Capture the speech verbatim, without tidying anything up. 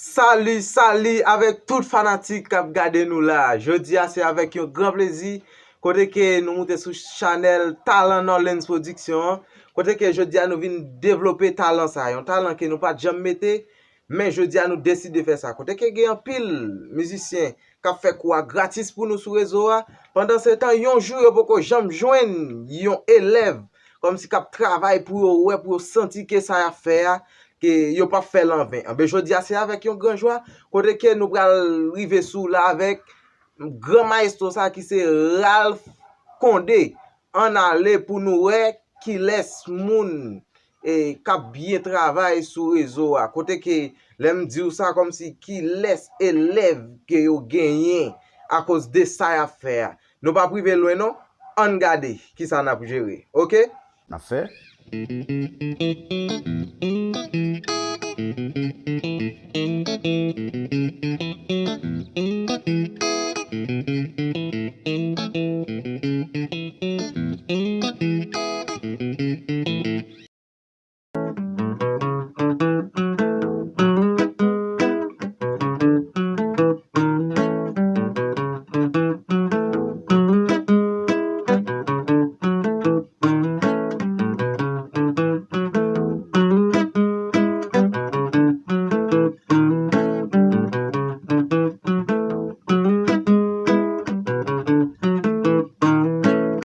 Sali, sali avèk tout fanatik k ap gade nou la. Jodi a se avèk yon gran plezi kote ke nou moute sou chanèl Talan Norlens Production an, kote ke jodi a nou vin devlope talan sa, yon talan ke nou pa t janm mete, men jodi a nou deside fè sa. Kote ke gen anpil mizisyen k ap fè kou a gratis pou nou sou rezo a. Pandan se tan, yon jou yo poko janm jwenn yon elèv kòmsi k ap travay pou yo wè, pou yo santi ke sa y ap fè a, ke yo p ap fè l anven. Anben, jodi a se avèk yon gran jwa kote ke nou pral rive sou la avèk gran mayestwo sa ki se Ralph Condé. Ann ale pou nou wè kilès moun e k ap byen travay sou rezo a. Kote ke lè m di w sa, kòmsi kilès elèv ke yo genyen akoz de sa y ap fè a. Nou p ap rive lwen non. Ann gade kisa n ap jere, oke? N ap fè.